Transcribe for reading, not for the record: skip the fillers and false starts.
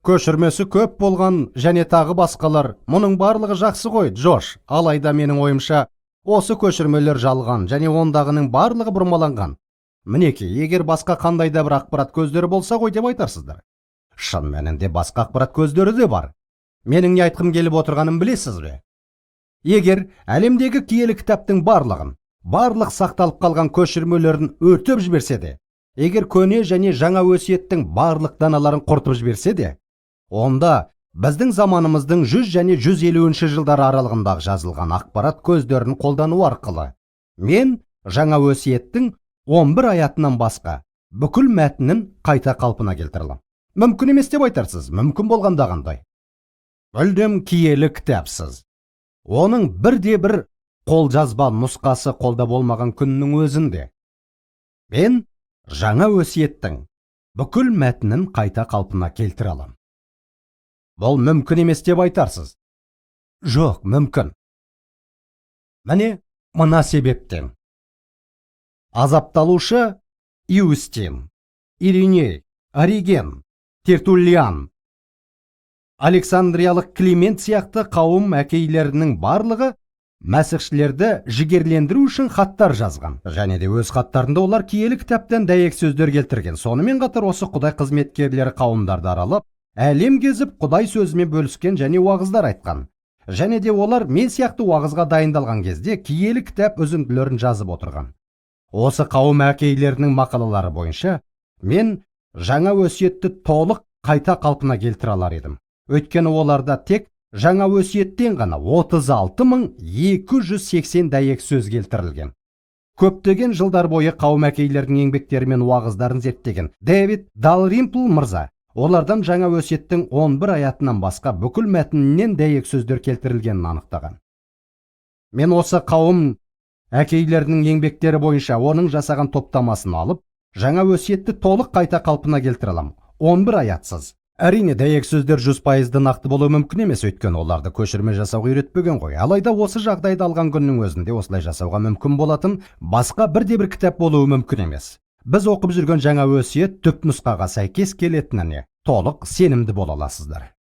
Көшірмесі көп болған және тағы басқалар. Мұның барлығы жақсы ғой, Джош. Алайда, менің ойымша, осы көшірмелер жалған және ондағының барлығы бұрмаланған. Мінекей, егер басқа қандай да бір ақпарат көздері болса ғой деп айтарсыздар. Шын мәнінде басқа ақпарат көздері де бар. Менің не айтқым келіп отырғанын білесіз бе? Егер әлемдегі киелі кітаптың барлығын, барлық сақталып қалған көшірмелерін өртеп жіберсе де, егер Көне және Жаңа Өсиеттің барлық даналарын құртып жіберсе де, онда біздің заманымыздың 100 және 150 жылдары аралығындағы жазылған ақпарат көздерін қолдану арқылы мен Жаңа Өсиеттің 11 аятынан басқа бүкіл мәтінін қайта қалпына келтіре аламын. Мүмкін емес деп айтарсыз. Мүмкін болғанда қандай? Мүлдем киелі кітапсыз, оның бірде бір қолжазба нұсқасы қолда болмаған күннің өзінде мен Жаңа Өсиеттің бүкіл мәтінін қайта қалпына келтіре аламын. Бұл мүмкін емес деп айтарсыз. Жоқ, мүмкін. Міне, мына себептен: азапталушы Иустин, Ириней, Ориген, Тертуллиан, Александриялық Климент сияқты қауым әкейлерінің барлығы мәсіхшілерді жігерлендіру үшін хаттар жазған және де өз хаттарында олар киелі кітаптан дәйек сөздер келтірген. Сонымен қатар осы құдай қызметкерлері қауымдарды аралап, әлем кезіп, құдай сөзімен бөліскен және уағыздар айтқан. Және де олар мен сияқты уағызға дайындалған кезде киелі кітап үзінділерін жазып отырған. Осы қауым әкейлерінің мақалалары бойынша мен Жаңа Өсиетті толық қайта қалпына келтіре алар едім, өйткені оларда тек Жаңа Өсиеттен ғана 36 280 дәйек сөз келтірілген. Көптеген жылдар бойы қауым әкейлерінің еңбектері мен уағыздарын зерттеген Дэвид Далримпл мырза олардан Жаңа Өсиеттің 11 аятынан басқа бүкіл мәтінінен дәйек сөздер келтірілгенін анықтаған. Мен осы қауым әкейлерінің еңбектері бойынша оның жасаған топтамасын алып, Жаңа Өсиетті толық қайта қалпына келтіре аламын 11 аятсыз. Әрине, дәйек сөздер 100%-ды нақты болуы мүмкін емес, өйткені оларды көшірме жасауға үйретпеген ғой. Алайда осы жағдайды алған күннің өзінде осылай жасауға мүмкін болатын басқа бірде бір кітап болуы мүмкін емес. Біз оқып жүрген Жаңа Өсиет түп нұсқаға сәйкес келетініне толық сенімді бола аласыздар.